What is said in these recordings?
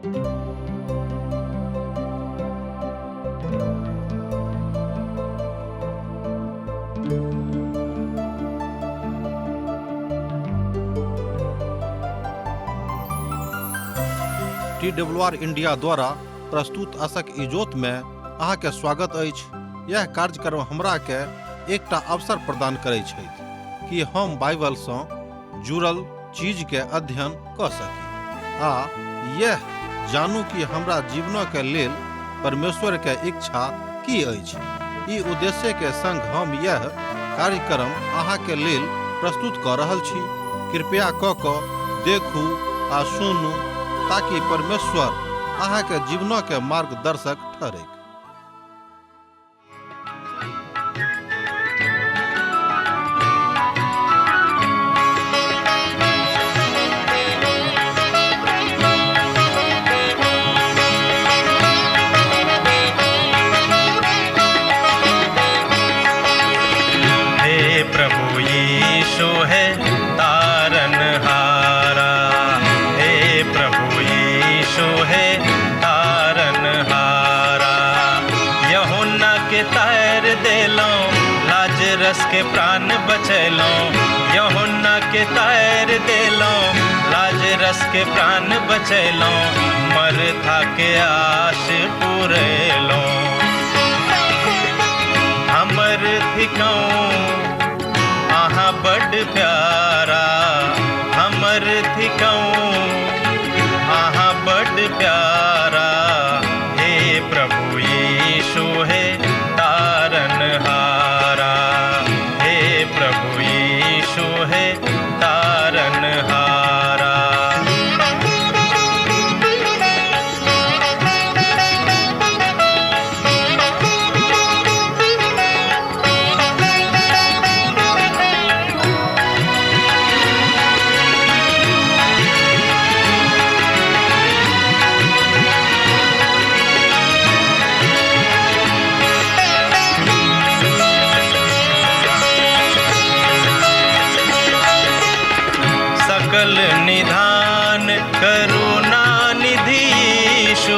T W R India द्वारा प्रस्तुत असक इजोत में अहाँके स्वागत अछि। यह कार्यक्रम हमरा के एकटा अवसर प्रदान करै छथि कि हम बाइबल सँ जुड़ल चीज के अध्ययन कऽ सकी आ यह जानू कि हमरा जीवनक के लेल परमेश्वर के इच्छा की अछि। ई उद्देश्य के संग हम यह कार्यक्रम अहाँ के लेल प्रस्तुत कऽ रहल छी। कृपया कऽ कऽ देखू आ सुनू ताकि परमेश्वर अहाँ के जीवनक के मार्गदर्शक ठहरैक। हे प्रभु यीशु है तारन हारा, हे प्रभु यीशु है तारन हारा। यहुन्ना के तार देलौं, लाजरस के प्राण बचैलौं। यहुन्ना के तार देलौं, लाजरस के प्राण बचैलौं। मरथा के आश पुरेलौं। हमर थिकौं अहाँ बड प्यारा, हमर थिकौं अहाँ बड प्यारा। हे प्रभु यीशु हे तारन हारा, हे प्रभु यीशु हे तारन हारा। सकल निधान करुणा निधि यीशु,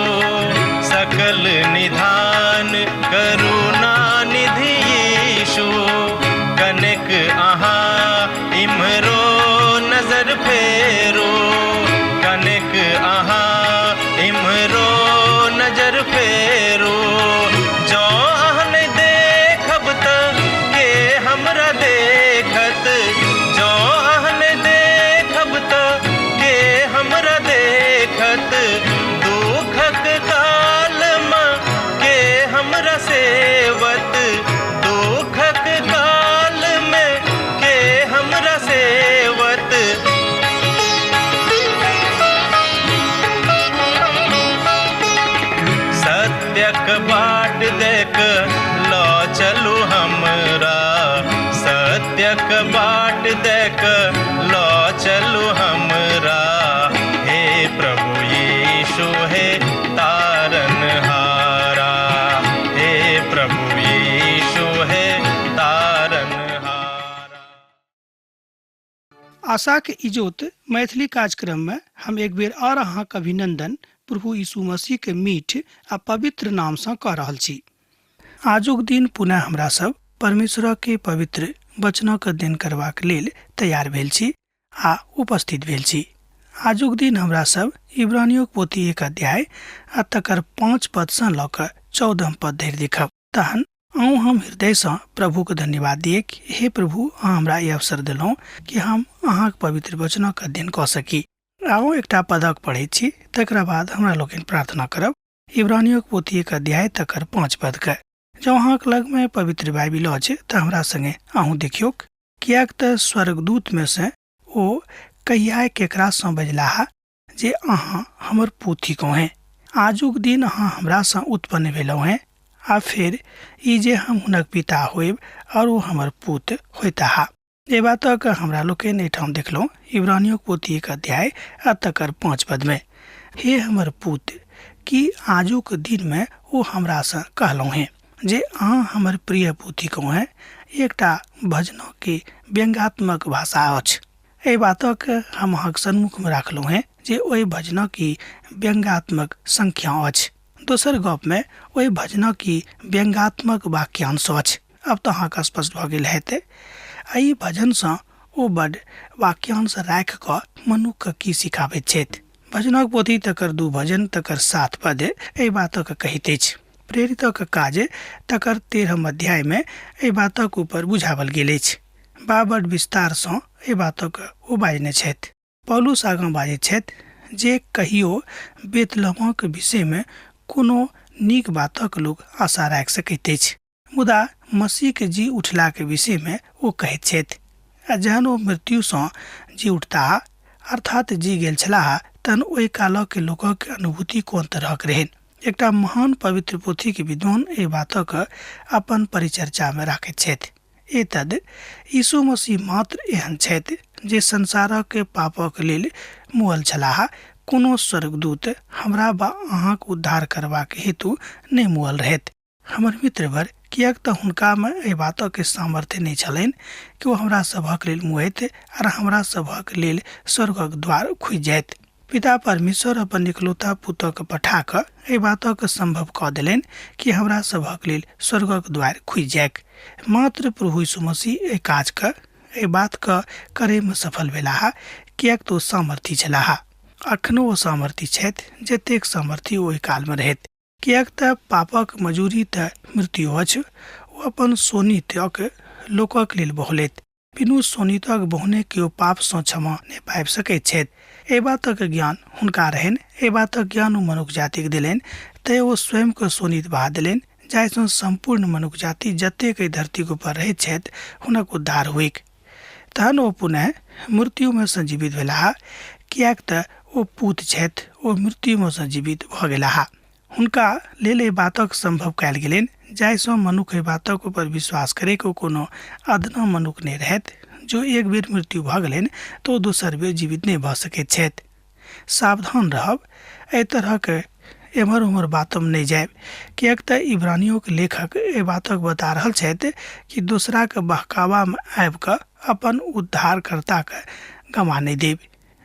सकल निधान करुणा निधि यीशु। कनेक अहाँ इम्हरो नजर फेरो, कनेक अहाँ इम्हरो नजर फेरो। जँ अहाँ नहि देखब तऽ के हमरा देखत, जँ अहाँ नहि देखब तऽ के हमरा देखत। दुखक कालमे के हमरा सेवत, दुखक कालमे के हमरा सेवत। सत्यक बाट देख लऽ चलू हमरा, सत्यक बाट देख लऽ चलू हमरा। हे प्रभु यीशु हे तारन हारा, हे प्रभु यीशु हे तारन हारा। आशाक इजोत मैथिली कार्यक्रम में हम एक बेर और अहाँक अभिनंदन प्रभु यीशु मसीह के मीठ आ पवित्र नाम सँ कऽ रहल छी। आजुक दिन पुनः हमरा सब परमेश्वर के पवित्र वचनक अध्ययन करबाक लेल तैयार भेल छी आ उपस्थित भेल छी। आजुक दिन हमरा सब इब्रानियोक पोथी 1 अध्याय आ तकर 5 पद सँ लऽ कऽ 14 पद धरि देखब। तहन आउ हम हृदय सँ प्रभुक धन्यवाद दिए कि हे प्रभु, अहाँ हमरा ई अवसर देलहुँ कि हम अहाँक पवित्र वचनक अध्ययन कऽ सकी। आउ एकटा पदक पढ़ैत छी, तकरा बाद हमरा लोकनि प्रार्थना करब। इब्रानियोक पोथी 1 अध्याय तकर 5 पद के। जँ अहाँक लगमे पवित्र बाइबिल अछि तऽ हमरा संगे अहूँ देखियौक, किएक तऽ स्वर्गदूत में से ओ कहिया केकरा सँ बजलाह जे अहाँ हमर पोथी हैं, आजुक दिन अहाँ हमरा सँ उत्पन्न भेलहुँ हैं, आ फेर ई जे हम हुनक पिता होयब और ओ हमर पुत होयताह। एहि बातक हमरा लोकनि एहिठाम देखलहुँ इब्रानियोक पोथी 1 अध्याय आ तकर 5 पद में। हे हमर पुत, की आजुक दिन में ओ हमरा सँ कहलहुँ हैं जे अहाँ हमर प्रिय पोथी कहूँ हैं। एकटा भजनक के व्यंग्यात्मक भाषा अछि। एहि बातक हम अहाँक सन्मुख में राखलहुँ हैं जे ओहि भजनक ई व्यंग्यात्मक संख्या अछि। दोसर गपमे ओहि भजनक ई व्यंग्यात्मक वाक्यांश अछि। आब तऽ अहाँके स्पष्ट भऽ गेल हेतै। आ ई भजनसँ ओ बड्ड वाक्यांश राखि कऽ मनुक्खके की सिखाबैत छथि। भजनक पोथी तकर दू भजन तकर सात पद एहि बातक कहैत अछि। प्रेरितक काज तकर 13म अध्यायमे एहि बातक ऊपर बुझाओल गेल अछि। बा बड्ड विस्तारसँ एहि बातक ओ बाजने छथि। पौलुस आगाँ बाजैत छथि जे कहियो बेतलहमक विषयमे कोनो नीक बातक लोक आशा राखि सकैत अछि। मुदा मसीहके जी उठलाके विषयमे ओ कहैत छथि, आ जहन ओ मृत्युसँ जी उठताह, अर्थात जी गेल छलाह, तहन ओहि कालक लोकक अनुभूति कोन तरहक रहनि। एकटा महान पवित्र पोथीके विद्वान एहि बातक अपन परिचर्चामे राखैत छथि। एतद यीशु मसीह मात्र एहन छथि जे संसारक पापक लेल मुअल छलाह। कोनो स्वर्गदूत हमरा वा अहाँक उद्धार करबाक हेतु नहि मुअल रहथि। हमर मित्रवर, किएक तँ हुनकामे एहि बातक सामर्थ्य नहि छलनि कि ओ हमरा सभक लेल मुऐत आर हमरा सभक लेल स्वर्गक द्वार खुजि जाइत। पिता परमेश्वर अपन इकलौता पुतक पठा कऽ एहि बातक सम्भव कऽ देलनि कि हमरा सभक लेल स्वर्गक द्वार खुजि जाइक। मात्र प्रभु यीशु मसीह एहि काजके, एहि बातके करैमे सफल भेलाह, किएक तँ ओ सामर्थी छलाह। अखनो ओ सामर्थी छथि, जतेक सामर्थी ओहि कालमे रहथि। किएक तँ पापक मजूरी तँ मृत्यु अछि। ओ अपन शोणितक लोकक लेल बहौलथि। बिनु शोणितक बहौने केओ पाप सँ क्षमा नहि पाबि सकैत छथि। एहि बातक ज्ञान हुनका रहनि। एहि बातक ज्ञान ओ मनुख जातिक देलनि। तेँ ओ स्वयं केँ शोणित बहा देलनि, जाहि सँ सम्पूर्ण मनुख जाति जतेक एहि धरतीक ऊपर रहैत छथि, हुनक उद्धार होइक। तहन ओ पुनः मृत्युमे सँ जीवित भेलाह, किएक तँ ओ पूत छथि, ओ मृत्युमे सँ जीवित भऽ गेलाह। हुनका लेल एहि बातक सम्भव कयल गेलनि, जाहि सँ मनुख एहि बातक ऊपर विश्वास करैक ओ कोनो अदना मनुख नहि रहथि। जँ एक बेर मृत्यु भऽ गेलनि तँ ओ दोसर बेर जीवित नहि भऽ सकैत छथि। सावधान रहब, एहि तरहक एम्हर ओम्हर बातमे नहि जायब, किएक तँ इब्रानियोक लेखक एहि बातक बता रहल छथि कि दोसराक बहकावामे आबि कऽ अपन उद्धारकर्ताकेँ गमा नहि देब।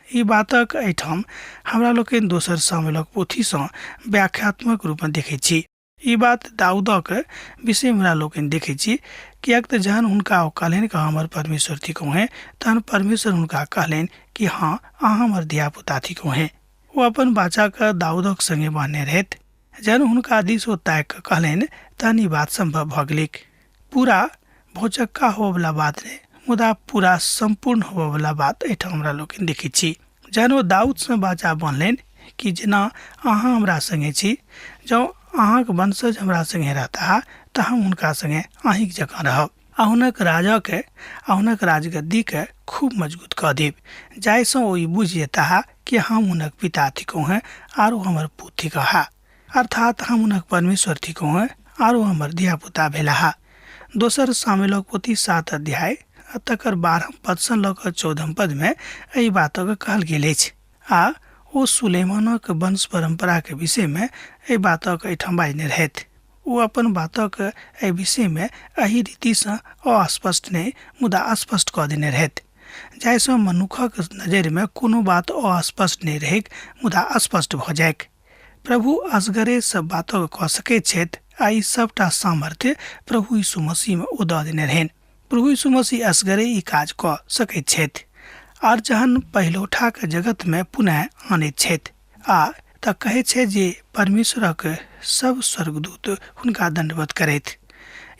ई बातक एहिठाम हमरा लोकनि दोसर शामिलक पोथीसँ व्याख्यात्मक रूपमे देखैत छी। ई बात दाऊदक विषयमे हमरा लोकनि देखैत छी, किएक तँ जहन हुनका ओ कहलनि कि हमर परमेश्वर थिकहुँ हेँ, तहन परमेश्वर हुनका कहलनि कि हँ, अहाँ हमर धियापुता थिकहुँ हेँ। ओ अपन बाचाके दाऊदक संगे बान्हने रहथि। जहन हुनका दिस ओ ताकि कऽ कहलनि, तहन ई बात सम्भव भऽ गेलैक। पूरा भौचक्का होबऽवला बात नहि, मुदा पूरा सम्पूर्ण होबऽवला बात एहिठाम हमरा लोकनि देखैत छी। जहन ओ दाऊदसँ बाचा बान्हलनि कि जेना अहाँ हमरा संगे छी, जँ अहाँक वंशज हमरा संगे रहताह तऽ हम हुनका संगे अहींक जकाँ रहब आ हुनक राजाके आ हुनक राजगद्दीके खूब मजगूत कऽ देब, जाहिसँ ओ ई बुझि जेताह कि हम हुनक पिता थिकहुँ हेँ आर ओ हमर पूत थिकाह, अर्थात हम हुनक परमेश्वर थिकहुँ हेँ आर ओ हमर धियापुता भेलाह। दोसर सामुएलक पोथी 7 अध्याय आ तकर 12म पदसँ लऽ कऽ 14म पदमे एहि बातक कहल गेल अछि आ ओ सुलेमानक वंश परम्पराक विषयमे एहि बातक एहिठाम बाजने रहथि। ओ अपन बातक एहि विषयमे एहि रीतिसँ अस्पष्ट नहि मुदा स्पष्ट कऽ देने रहथि, जाहिसँ मनुखक नजरिमे कोनो बात अस्पष्ट नहि रहैक मुदा स्पष्ट भऽ जाइक। प्रभु असगरे सब बातक कऽ सकैत छथि आ ई सबटा सामर्थ्य प्रभु यीशु मसीहमे ओ दऽ देने रहनि। प्रभु यीशु मसीह असगरे ई काज कऽ सकैत छथि। आर जहन पहिलौठाक जगतमे पुनः आनैत छथि आ तऽ कहैत छथि जे परमेश्वरक सब स्वर्गदूत हुनका दण्डवत करथि।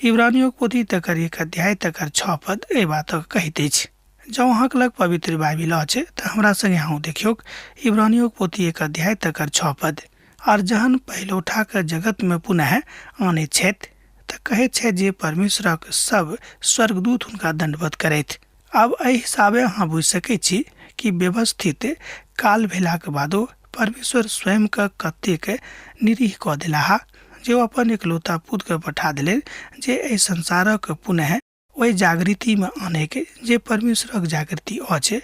इब्रानियोक पोथी तकर 1 अध्याय तकर 6 पद एहि बातक कहैत अछि। जँ अहाँक लग पवित्र बाइबिल अछि तऽ हमरा संगे अहूँ देखियौक इब्रानियोक पोथी 1 अध्याय तकर 6 पद। आर जहन पहिलौठाक जगतमे पुनः आनैत छथि तऽ कहैत छथि जे परमेश्वरक सब स्वर्गदूत हुनका दण्डवत करथि। आब एहि हिसाबे अहाँ बुझि सकैत छी कि व्यवस्थित काल भेलाक बादो परमेश्वर स्वयंके कतेक निरीह कऽ देलाह जे ओ अपन एकलौता पुतके पठा देलनि जे एहि संसारक पुनः ओहि जागृतिमे आनैके जे परमेश्वरक जागृति अछि,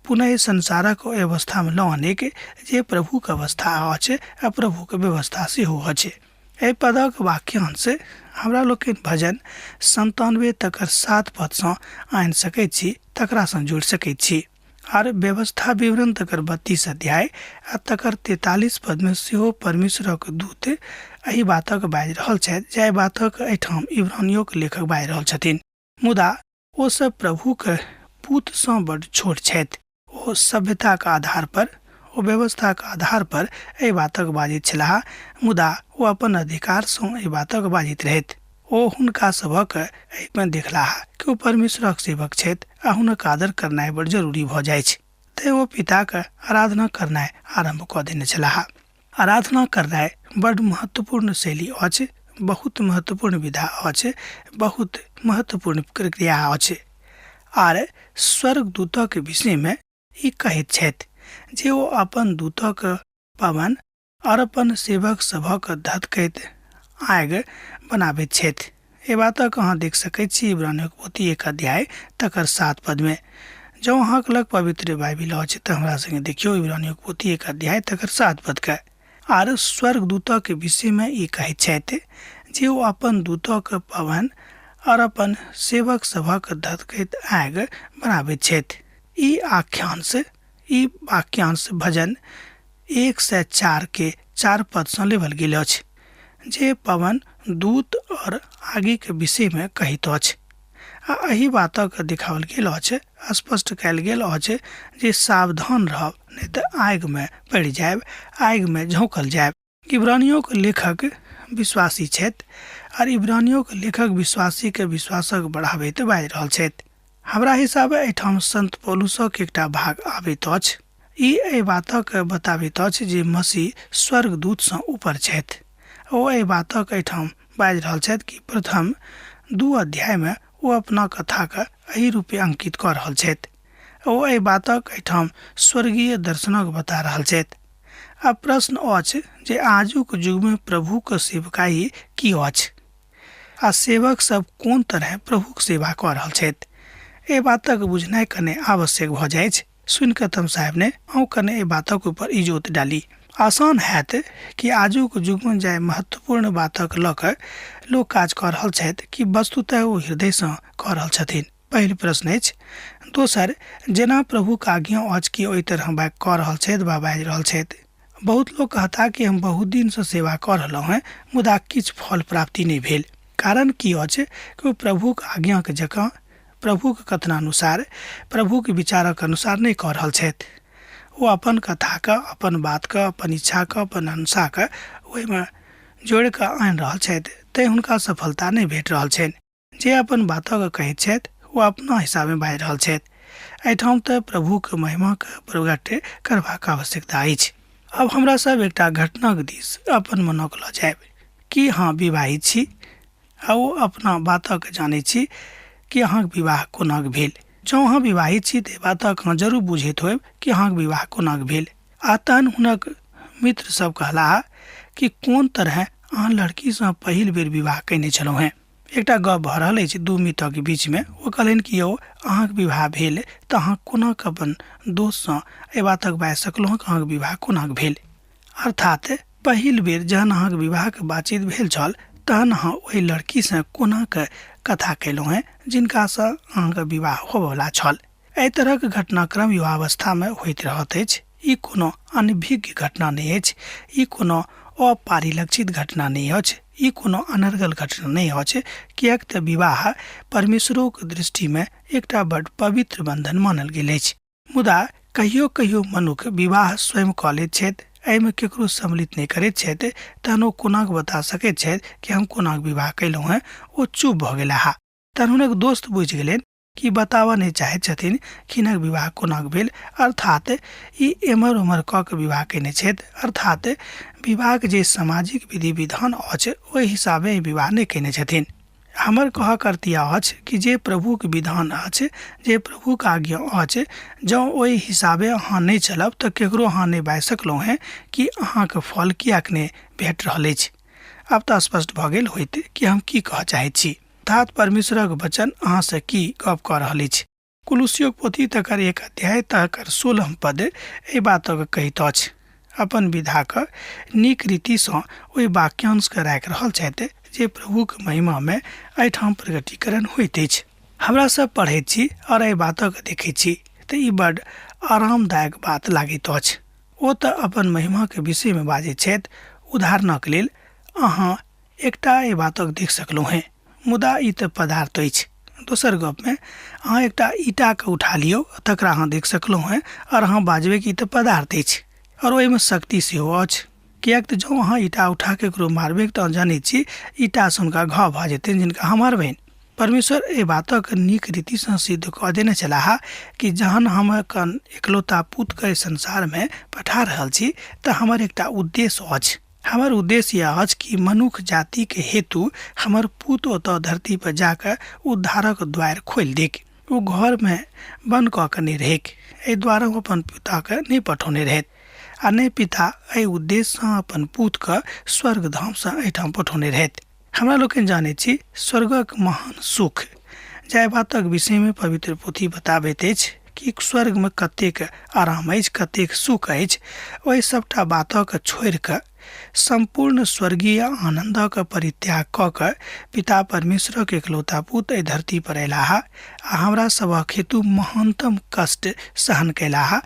पुनः एहि संसारक ओहि अवस्थामे लऽ आनैके जे प्रभुक अवस्था अछि आ प्रभुक व्यवस्था सेहो अछि। एहि पदक वाक्यांश हमरा लोकनि भजन 97 तकर 7 पदसँ आनि सकैत छी, तकरासँ जोड़ि सकैत छी। आर व्यवस्था विवरण तकर 32 अध्याय आ तकर 43 पदमे सेहो परमेश्वरक दूत एहि बातक बाजि रहल छथि, जाहि बातक एहिठाम इब्रानियोक लेखक बाजि रहल छथिन। मुदा ओ सब प्रभुक पूतसँ बड्ड छोट छथि। ओ सभ्यताक आधार पर, ओ व्यवस्थाक आधार पर एहि बातक बाजैत छलाह, मुदा ओ अपन अधिकारसँ एहि बातक बाजैत रहथि। ओ हुनका सभक एहिमे देखलाह कि ओ परमेश्वरक सेवक छथि आ हुनक आदर करनाइ बड़ जरूरी भऽ जाइछ। तेँ ओ पिताक आराधना करनाइ आरम्भ कऽ देने छलाह। आराधना करनाइ बड्ड महत्वपूर्ण शैली अछि, बहुत महत्वपूर्ण विधा अछि, बहुत महत्वपूर्ण प्रक्रिया अछि। आर स्वर्गदूतक विषयमे ई कहैत छथि जे ओ अपन दूतक पवन आओर अपन सेवक सभक धधकैत आगि बनाबैत छथि। एहि बातक अहाँ देख सकैत छी इब्रानियोक पोथी 1 अध्याय तकर 7 पदमे। जँ अहाँक लग पवित्र बाइबिल अछि तऽ हमरा संगे देखियौ इब्रानियोक पोथी 1 अध्याय तकर 7 पदके। आर स्वर्गदूतक विषयमे ई कहैत छथि जे ओ अपन दूतक पवन आओर अपन सेवक सभक धधकैत आगि बनाबैत छथि। ई आख्यांश, ई वाक्यांश भजन 104 के 4 पदसँ लेबल गेल अछि, जे पवन, दूत और आगिक विषयमे कहैत अछि। आ एहि बातक देखाओल गेल अछि, स्पष्ट कयल गेल अछि जे सावधान रहब, नहि तऽ आगिमे पड़ि जायब, आगिमे झोंकल जायब। इब्रानियोक लेखक विश्वासी छथि आर इब्रानियोक लेखक विश्वासीके विश्वासक बढ़ाबैत बाजि रहल छथि। हमरा हिसाबे एहिठाम संत पौलुसक एकटा भाग आबैत अछि। ई एहि बातक बताबैत अछि जे मसीह स्वर्गदूतसँ ऊपर छथि। ओ एहि बातक एहिठाम बाजि रहल छथि कि प्रथम 2 अध्यायमे ओ अपना कथाके एहि रूपे अंकित कऽ रहल छथि। ओ एहि बातक एहिठाम स्वर्गीय दर्शनक बता रहल छथि। आब प्रश्न अछि जे आजुक युगमे प्रभुक सेवकाई की अछि आ सेवक सब कोन तरहे प्रभुक सेवा कऽ रहल छथि, एहि बातक बुझनाइ कने आवश्यक भऽ जाइछ। सुनि कऽ तमसायब नहि, अहूँ कने एहि बातक ऊपर इजोत डाली। आसान हैत कि आजुक युगमे जाहि महत्वपूर्ण बातक लऽ कऽ लोक काज कऽ रहल छथि कि वस्तुतः ओ हृदयसँ कऽ रहल छथिन, पहिल प्रश्न अछि। दोसर, जेना प्रभुक आज्ञा अछि कि ओहि तरह कऽ रहल छथि वा बाजि रहल छथि। बहुत लोक कहता कि हम बहुत दिनसँ सेवा कऽ रहलहुँ हेँ, मुदा किछु फल प्राप्ति नहि भेल। कारण की अछि कि ओ प्रभुक आज्ञाक जकाँ, प्रभुक कथनानुसार, प्रभुक विचारक अनुसार नहि कऽ रहल छथि। ओ अपन कथाके, अपन बातके, अपन इच्छाके, अपन अनुसारके ओहिमे जोड़ि कऽ आनि रहल छथि, तैँ हुनका सफलता नहि भेट रहल छनि। जे अपन बातक कहैत छथि ओ अपना हिसाबे बाजि रहल छथि। एहिठाम तऽ प्रभुक महिमाके प्रकट करबाक आवश्यकता अछि। आब हमरा सब एकटा घटनाक दिस अपन मनक लऽ जायब। की अहाँ विवाहित छी आ ओ अपना बातक जानैत छी कि अहाँक विवाह कोनाक भेल? जँ अहाँ विवाहित छी तऽ बातक अहाँ जरूर बुझैत होयब कि अहाँक विवाह कोनाक भेल। आ तहन हुनक मित्र सब कहलाह कि कोन तरहे अहाँ लड़कीसँ पहिल बेर विवाह कयने छलहुँ हेँ। एकटा गप भऽ रहल अछि दू मित्रक बीचमे। ओ कहलनि कि यौ अहाँक विवाह भेल तऽ अहाँ कोना कऽ अपन दोस्तसँ एहि बातक बाजि सकलहुँ हँ कि अहाँक विवाह कोना भेल। अर्थात पहिल बेर जहन अहाँक विवाहक बातचीत भेल छल तहन अहाँ ओहि लड़कीसँ कोना कऽ कथा कयलहुँ हेँ जिनकासँ अहाँक विवाह होबयवला छल। एहि तरहक घटनाक्रम युवावस्थामे होइत रहैत अछि। ई कोनो अनभिज्ञ घटना नहि अछि, ई कोनो अपरिलक्षित घटना नहि अछि, ई कोनो अनर्गल घटना नहि अछि, किएक तऽ विवाह परमेश्वरोक दृष्टिमे एकटा बड्ड पवित्र बंधन मानल गेल अछि। मुदा कहियो कहियो मनुख विवाह स्वयं कऽ लैत छथि, एहिमे केकरो सम्मिलित नहि करैत छथि, तहन ओ कोना कऽ बता सकैत छथि कि हम कोना कऽ विवाह कयलहुँ हेँ। ओ चुप भऽ गेलाह। तहन हुनक दोस्त बुझि गेलनि कि बताबऽ नहि चाहैत छथिन कि हिनक विवाह कोना भेल, अर्थात ई एम्हर ओम्हर कऽ के विवाह कयने छथि, अर्थात विवाहक जे सामाजिक विधि विधान अछि ओहि हिसाबे ई विवाह नहि कयने छथिन। हमर कहक अर्थ इएह अछि कि जे प्रभुक विधान अछि, जे प्रभुक आज्ञा अछि, जँ ओहि हिसाबे अहाँ नहि चलब तऽ केकरो अहाँ नहि बाजि सकलहुँ हेँ कि अहाँके फल किएक नहि भेट रहल अछि। आब तऽ स्पष्ट भऽ गेल होइत कि हम की कहऽ चाहैत छी। अर्थात परमेश्वरक वचन अहाँसँ की गप कऽ रहल अछि। कुलुसियोक पोथी तकर 1 अध्याय तकर 16 पद एहि बातक कहैत अछि। अपन विधाक नीक रीतिसँ ओहि वाक्यांशके राखि रहल छथि जे प्रभुक महिमामे एहिठाम प्रकटीकरण होइत अछि। हमरा सब पढ़ैत छी और एहि बातक देखैत छी। तऽ ई बड्ड आरामदायक बात लागैत अछि। ओ तऽ अपन महिमाक विषयमे बाजैत छथि। उदाहरणक लेल अहाँ एकटा एहि बातक देख सकलहुँ हेँ, मुदा ई तऽ पदार्थ अछि। दोसर गपमे अहाँ एकटा ईंटाके उठा लियौ, तकरा अहाँ देख सकलहुँ हेँ आओर अहाँ बाजबै कि ई तऽ पदार्थ अछि आओर ओहिमे शक्ति सेहो अछि। किएक तऽ जँ अहाँ ईंटा उठा कऽ ककरो मारबै तऽ अहाँ जनैत छी ईंटासँ हुनका घाव भऽ जेतनि जिनका अहाँ मारबनि। परमेश्वर एहि बातक नीक रीतिसँ सिद्ध कऽ देने छलाह कि जहन हम अपन एकलौता पुतके एहि संसारमे पठा रहल छी तऽ हमर एकटा उद्देश्य अछि। हमर उद्देश्य यैह अछि कि मनुख जातिक हेतु हमर पुत ओतऽ धरती पर जा कऽ उद्धारक द्वारि खोलि दैक। ओ घरमे बन्न कऽ कऽ नहि रहैक। एहि द्वारे ओ अपन पिताकेँ नहि पठौने रहथि आ ने पिता एहि उद्देश्यसँ अपन पुतकेँ स्वर्गधामसँ एहिठाम पठौने रहथि। हमरा लोकनि जानैत छी स्वर्गक महान सुख जाहि बातक विषयमे पवित्र पोथी बताबैत अछि कि स्वर्गमे कतेक आराम अछि, कतेक सुख अछि, ओहि सभटा बातक छोड़ि कऽ सम्पूर्ण स्वर्गीय आनन्दक परित्याग कऽ कऽ पिता परमेश्वरक एकलौता पुत एहि धरती पर अयलाह आ हमरा सभक हेतु महानतम कष्ट सहन कयलाह,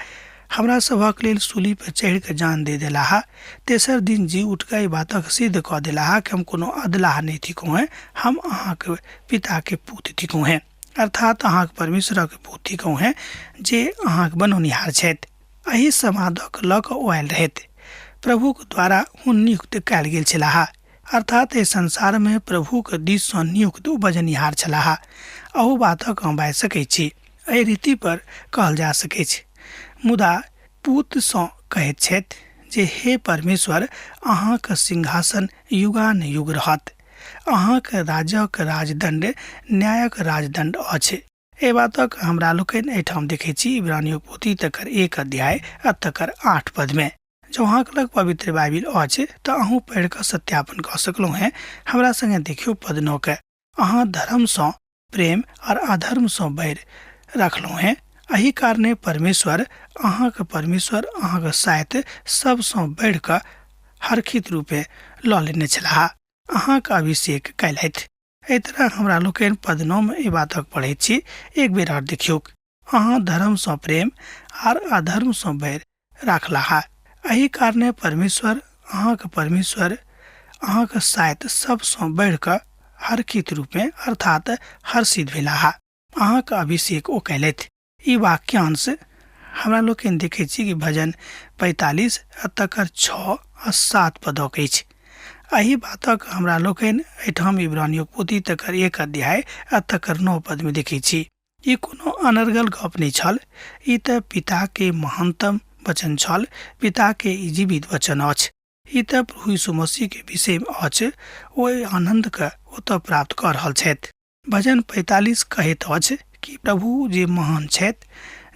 हमरा सभक लेल सूली पर चढ़ि कऽ जान दे देलाह, तेसर दिन जी उठि कऽ एहि बातक सिद्ध कऽ देलाह कि हम कोनो अदलाह नहि थिकहुँ हेँ, हम अहाँक पिताके पुत थिकहुँ हेँ, अर्थात अहाँक परमेश्वरक पुत थिकहुँ हेँ जे अहाँक बनौनिहार छथि। एहि समादक लऽ कऽ ओ आयल रहथि। प्रभुक द्वारा ओ नियुक्त कयल गेल छलाह, अर्थात एहि संसारमे प्रभुक दिससँ नियुक्त ओ बजनिहार छलाह। अहू बातक हम बाजि सकैत छी। एहि रीति पर कहल जा सकैछ। मुदा पूतसँ कहैत छथि जे हे परमेश्वर, अहाँक सिंहासन युगानुयुग रहत। अहाँक राज्यक राजदण्ड न्यायक राजदण्ड अछि। एहि बातक हमरा लोकनि एहिठाम देखैत छी इब्रानियों पोथी तकर 1 अध्याय आ तकर 8 पदमे। जँ अहाँक लग पवित्र बाइबिल अछि तऽ अहूँ पढ़ि कऽ सत्यापन कऽ सकलहुँ हेँ। हमरा संगे देखियौ पद 9 के। अहाँ धर्मसँ प्रेम और अधर्मसँ बैर रखलहुँ हेँ, एहि कारणे परमेश्वर अहाँक परमेश्वर अहाँक साइत सबसँ बढ़ि कऽ हरखित रूपे लऽ लेने छलाह, अहाँक अभिषेक कयलथि। एहि तरह हमरा लोकनि पद 9 मे एहि बातक पढ़ैत छी। एक बेर आओर देखियौक। अहाँ धर्मसँ प्रेम आर अधर्मसँ बैर राखलाह, एहि कारणे परमेश्वर अहाँक परमेश्वर अहाँक साइत सबसँ बढ़ि कऽ हरखित रूपे अर्थात हर्षित भेलाह, अहाँक अभिषेक ओ कयलथि। ई वाक्यांश हमरा लोकनि देखैत छी कि भजन 45 आ तकर 6 आ 7 पदक अछि। एहि बातक हमरा लोकनि एहिठाम इब्रानियों पोथी तकर 1 अध्याय आ तकर 9 पदमे देखैत छी। ई कोनो अनर्गल गप नहि छल, ई तऽ पिताके महानतम वचन छल, पिताके ई जीवित वचन अछि। ई तऽ प्रभु यीशु मसीहके विषयमे अछि, ओ एहि आनन्दके ओतऽ प्राप्त कऽ रहल छथि। भजन 45 कहैत अछि कि प्रभु जे महान छथि,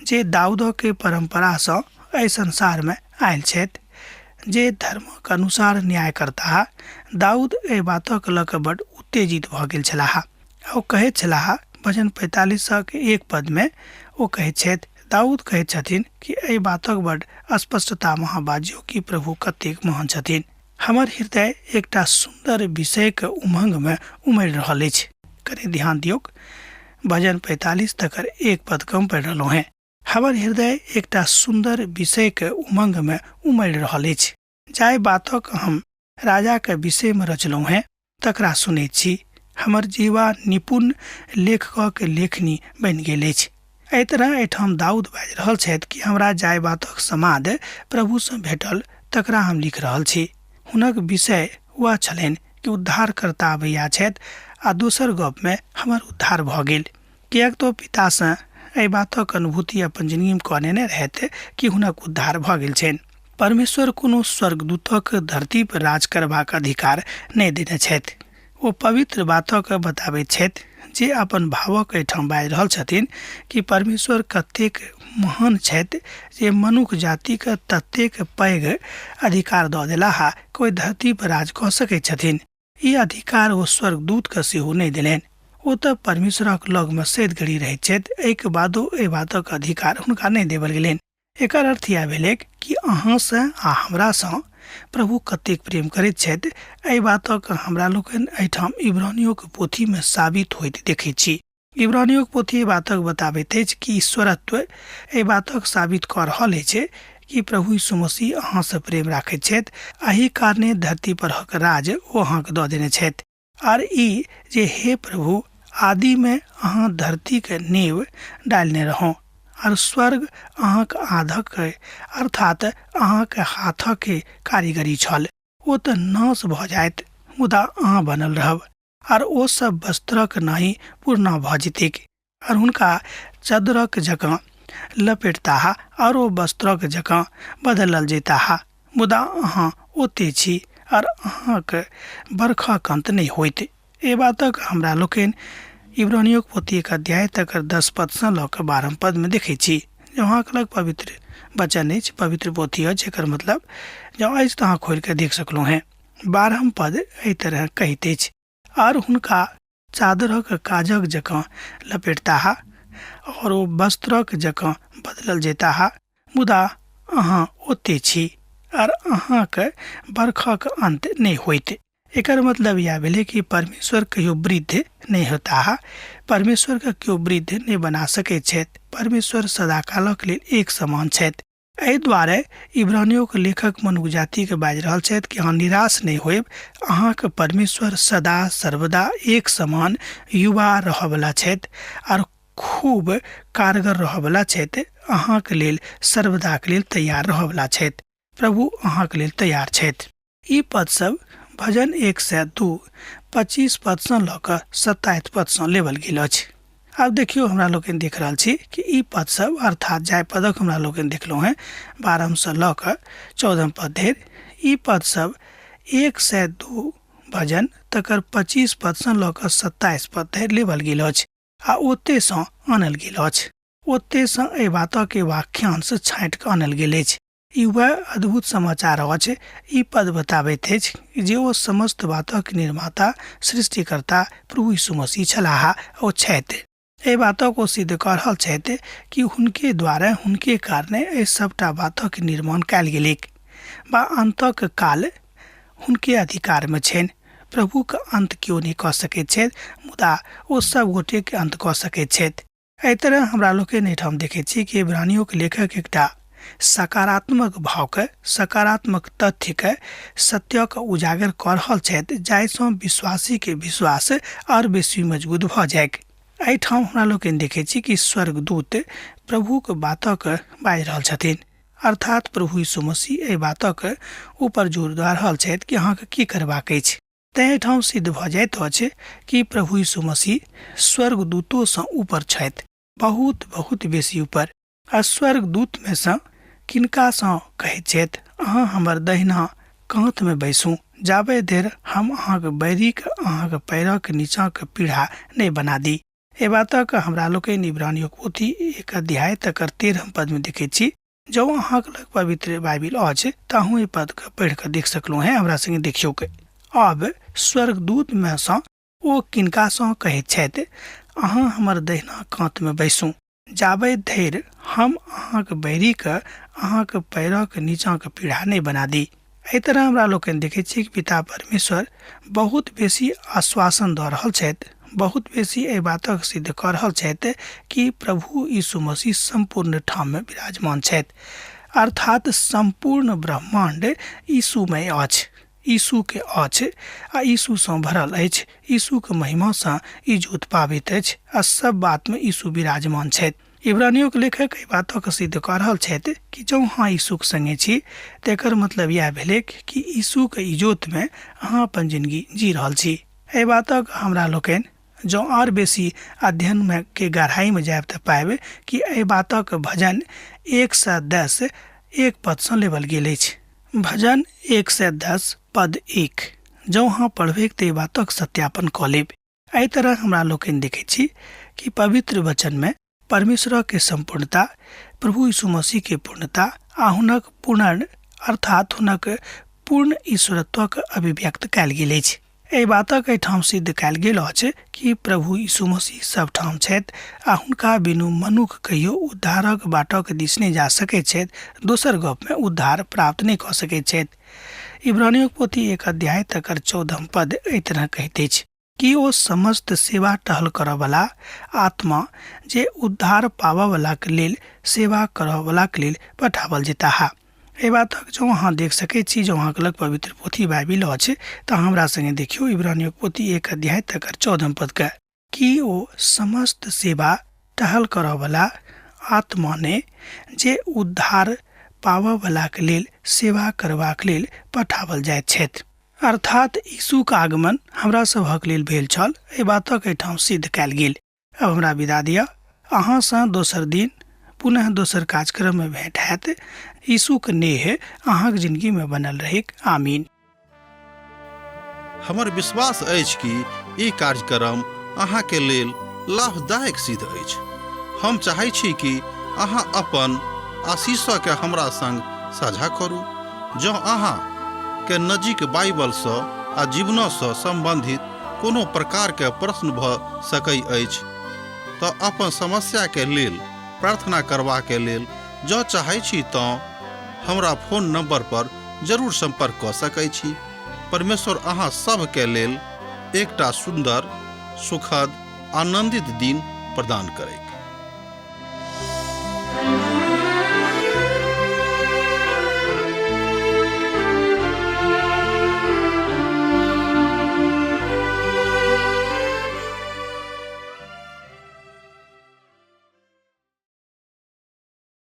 जे दाऊदके परम्परासँ एहि संसारमे आयल छथि, जे धर्मक अनुसार न्याय करताह। दाऊद एहि बातक लऽ कऽ बड्ड उत्तेजित भऽ गेल छलाह। ओ कहैत छलाह, भजन 45 1 पदमे ओ कहैत छथि, दाऊद कहैत छथिन कि एहि बातक बड्ड स्पष्टतामे अहाँ बाजियौ कि प्रभु कतेक महान छथिन। हमर हृदय एकटा सुन्दर विषयके उमंगमे उमड़ि रहल अछि। कनि ध्यान दियौक, भजन 45 तकर 1 पद कम पढ़ि रहलहुँ हेँ। हमर हृदय एकटा सुन्दर विषयके उमंगमे उमड़ि रहल अछि। जाहि बातक हम राजाके विषयमे रचलहुँ हेँ तकरा सुनैत छी। हमर जीवा निपुण लेखकक लेखनी बनि गेल अछि। एहि तरह एहिठाम दाऊद बाजि रहल छथि कि हमरा जाहि बातक समाद प्रभुसँ भेटल तकरा हम लिख रहल छी। हुनक विषय वएह छलनि कि उद्धारकर्ता अबैया छथि आ दोसर गपमे हमर उद्धार भऽ गेल। किएक तऽ पितासँ एहि बातक अनुभूति अपन जिनगीमे कऽ नेने रहथि कि हुनक उद्धार भऽ गेल छनि। परमेश्वर कोनो स्वर्गदूतक धरती पर राज करबाक अधिकार नहि देने छथि। ओ पवित्र बातक बताबैत छथि जे अपन भावक एहिठाम बाजि रहल छथिन कि परमेश्वर कतेक महान छथि जे मनुख जातिके ततेक पैघ अधिकार दऽ देलाह कि ओहि धरती पर राज कऽ सकैत छथिन। ई अधिकार ओ स्वर्गदूतके सेहो नहि देलनि। ओ तऽ परमेश्वरक लगमे सैत घड़ी रहैत छथि, एहिके बादो एहि बातक अधिकार हुनका नहि देबल गेलनि। एकर अर्थ इएह भेलैक कि अहाँसँ आ हमरासँ प्रभु कतेक प्रेम करैत छथि, एहि बातक हमरा लोकनि एहिठाम इब्रानियोके पोथीमे साबित होइत देखैत छी। इब्रानियोक पोथी एहि बातक बताबैत अछि कि ईश्वरत्व एहि बातक साबित कऽ रहल अछि कि प्रभु यीशु मसीह अहाँसँ प्रेम राखैत छथि, एहि कारणे धरती परहक राज ओ अहाँके दऽ देने छथि। आर ई जे हे प्रभु, आदिमे अहाँ धरतीके नींव डालने रहौं, आर स्वर्ग अहाँक आधक अर्थात अहाँक हाथक कारीगरी छल। ओ तऽ नाश भऽ जायत, मुदा अहाँ बनल रहब, आर ओ सब वस्त्रक नहि पुरना भऽ जेतैक, आर हुनका चदरक जकाँ लपेटताह आर ओ वस्त्रक जकाँ बदलल जयताह, मुदा अहाँ ओते छी आर अहाँक बरखक अन्त नहि होइत। एहि बातक हमरा लोकनि इब्रानियोक पोथी एक अध्याय तकर 10 पदसँ लऽ कऽ 12 पदमे देखैत छी। जँ अहाँके लग पवित्र वचन अछि, पवित्र पोथी अछि, एकर मतलब जँ अछि तऽ अहाँ खोलि कऽ देख सकलहुँ हेँ। 12 पद एहि तरह कहैत अछि, आर हुनका चादरक काजक जकाँ लपेटताह और ओ वस्त्रक जकाँ बदलल जेताह, मुदा अहाँ ओते छी आर अहाँक बरखक अन्त नहि होइत। एकर मतलब इएह भेलै कि परमेश्वर कहियो वृद्ध नहि होताह। परमेश्वरके केओ वृद्ध नहि बना सकैत छथि। परमेश्वर सदाकालक लेल एक समान छथि। एहि दुआरे इब्रानियोके लेखक मनुख जातिके बाजि रहल छथि कि अहाँ निराश नहि होयब, अहाँके परमेश्वर सदा सर्वदा एक समान युवा रहऽवला छथि आर खूब कारगर रहऽवला छथि, अहाँके लेल सर्वदाके लेल तैयार रहऽवला छथि। प्रभु अहाँके लेल तैयार छथि। ई पद सब भजन 102 25 पदसँ लऽ कऽ 27 पदसँ लेबल गेल अछि। आब देखियौ, हमरा लोकनि देख रहल छी कि ई पद सब, अर्थात जाहि पदक हमरा लोकनि देखलहुँ हेँ 12सँ लऽ कऽ 14 पद धरि, ई पद सब 102 भजन तकर 25 पदसँ लऽ कऽ 27 पद धरि लेबल गेल अछि आ ओतेसँ आनल गेल अछि। ओतेसँ एहि बातक वाक्यांश छाँटि कऽ आनल गेल अछि। ई वएह अद्भुत समाचार अछि। ई पद बताबैत अछि जे ओ समस्त बातक निर्माता, सृष्टिकर्ता प्रभु यीशु मसीह छलाह ओ छथि। एहि बातक ओ सिद्ध कऽ रहल छथि कि हुनके द्वारा, हुनके कारणे एहि सभटा बातक निर्माण कयल गेलैक बा अन्तक काल हुनके अधिकारमे छनि। प्रभुक अन्त केओ नहि कऽ सकैत छथि, मुदा ओ सभ गोटेक अन्त कऽ सकैत छथि। एहि तरह हमरा लोकनि एहिठाम देखैत छी कि इब्रानियोके लेखक एकटा सकारात्मक भावके, सकारात्मक तथ्यके, सत्यके उजागर कऽ रहल छथि, जाहिसँ विश्वासीके विश्वास आओर बेसी मजबूत भऽ जाइक। एहिठाम हमरा लोकनि देखैत छी कि स्वर्गदूत प्रभुक बातक बाजि रहल छथिन, अर्थात प्रभु यीशु मसीह एहि बातक ऊपर जोर दऽ रहल छथि कि अहाँके की करबाक अछि। तेँ एहिठाम सिद्ध भऽ जाइत अछि कि प्रभु यीशु मसीह स्वर्गदूतोसँ ऊपर छथि, बहुत बहुत बेसी ऊपर। आ स्वर्गदूतमे सँ किनकासँ कहैत छथि, अहाँ हमर दहिना काँतमे बैसू, जाबे धरि हम अहाँक बैरीक अहाँक पैरक नीचाँक पीढ़ा नहि बना दी। एहि बातक हमरा लोकनि इब्रानियोक पोथी एक अध्याय तकर 13 पदमे देखैत छी। जँ अहाँक लग पवित्र बाइबिल अछि तऽ अहूँ एहि पदके पढ़ि कऽ देख सकलहुँ हेँ। हमरा सङ्गे देखियौ के आब स्वर्गदूतमे सँ ओ किनकासँ कहैत छथि, अहाँ हमर दहिना कातमे बैसू, जाबे धरि हम अहाँक बैरीके अहाँक पैरक नीचाँक पीढ़ा नहि बना दी। एहि तरह हमरा लोकनि देखैत छी कि पिता परमेश्वर बहुत बेसी आश्वासन दऽ रहल छथि, बहुत बेसी एहि बातक सिद्ध कऽ रहल छथि कि प्रभु यीशु मसीह सम्पूर्ण ठाममे विराजमान छथि, अर्थात सम्पूर्ण ब्रह्माण्ड यीशुमय अछि, यीशुके अछि आ यीशुसँ भरल अछि। यीशुके महिमासँ इजोत पाबैत अछि आ सब बातमे यीशु विराजमान छथि। इब्रानियोके लेखक एहि बातक सिद्ध कऽ रहल छथि कि जँ अहाँ यीशुक सङ्गे छी तऽ एकर मतलब इएह भेलैक कि यीशुके इजोतमे अहाँ अपन जिनगी जी रहल छी। एहि बातक हमरा लोकनि जँ आओर बेसी अध्ययनमे के गहराइमे जायब तऽ पायब कि एहि बातक भजन 110 एक पदसँ लेबल गेल अछि। भजन 110 पद 1 जँ अहाँ पढ़बैक तऽ एहि बातक सत्यापन कऽ लेब। एहि तरह हमरा लोकनि देखैत छी कि पवित्र वचनमे परमेश्वरके सम्पूर्णता, प्रभु यीशु मसीहके पूर्णता आ हुनक पूर्ण अर्थात हुनक पूर्ण ईश्वरत्वक अभिव्यक्त कयल गेल अछि। एहि बातक एहिठाम सिद्ध कयल गेल अछि कि प्रभु यीशु मसीह सब ठाम छथि आ हुनका बिनु मनुख कहियो उद्धारक बाटक दिस नहि जा सकैत छथि, दोसर गपमे उद्धार प्राप्त नहि कऽ सकैत छथि। इब्रानियोक पोथी एक अध्याय तकर 14 पद एहि तरह कहैत अछि। कि ओ समस्त सेवा टहल करऽवला आत्मा जे उद्धार पाबऽवलाके लेल सेवा करऽवलाके लेल पठाओल जेताह। एहि बातक जँ अहाँ देख सकैत छी, जँ अहाँके लग पवित्र पोथी बाइबिल अछि तऽ हमरा सङ्गे देखियौ इब्रानियोक पोथी 1 अध्याय तकर 14 पदके। कि ओ समस्त सेवा टहल करऽवला आत्मा ने जे उद्धार पाबऽवलाके लेल सेवा करबाक लेल पठाओल जाइत छथि। अर्थात यीशुक आगमन हमरा सभक लेल भेल छल, एहि बातक एहिठाम सिद्ध कयल गेल। अब हमरा विदा दिअ, अहाँसँ दोसर दिन पुनः दोसर कार्यक्रममे भेंट हैत। यीशुक नेह अहाँक जिंदगीमे बनल रहैक। आमीन। हमर विश्वास अछि कि ई कार्यक्रम अहाँके लेल लाभदायक सिद्ध अछि। हम चाहै छी कि अहाँ अपन आशीषके हमरा संग साझा करू। जँ अहाँ के नजीक बाइबलसँ आ जीवनसँ सम्बन्धित कोनो प्रकारके प्रश्न भऽ सकै अछि तऽ अपन समस्याके लेल प्रार्थना करबाके लेल जँ चाहै छी तँ हमरा फोन नंबर पर जरूर संपर्क कऽ सकै छी। परमेश्वर अहाँ सभके लेल एकटा सुन्दर, सुखद, आनंदित दिन प्रदान करैत।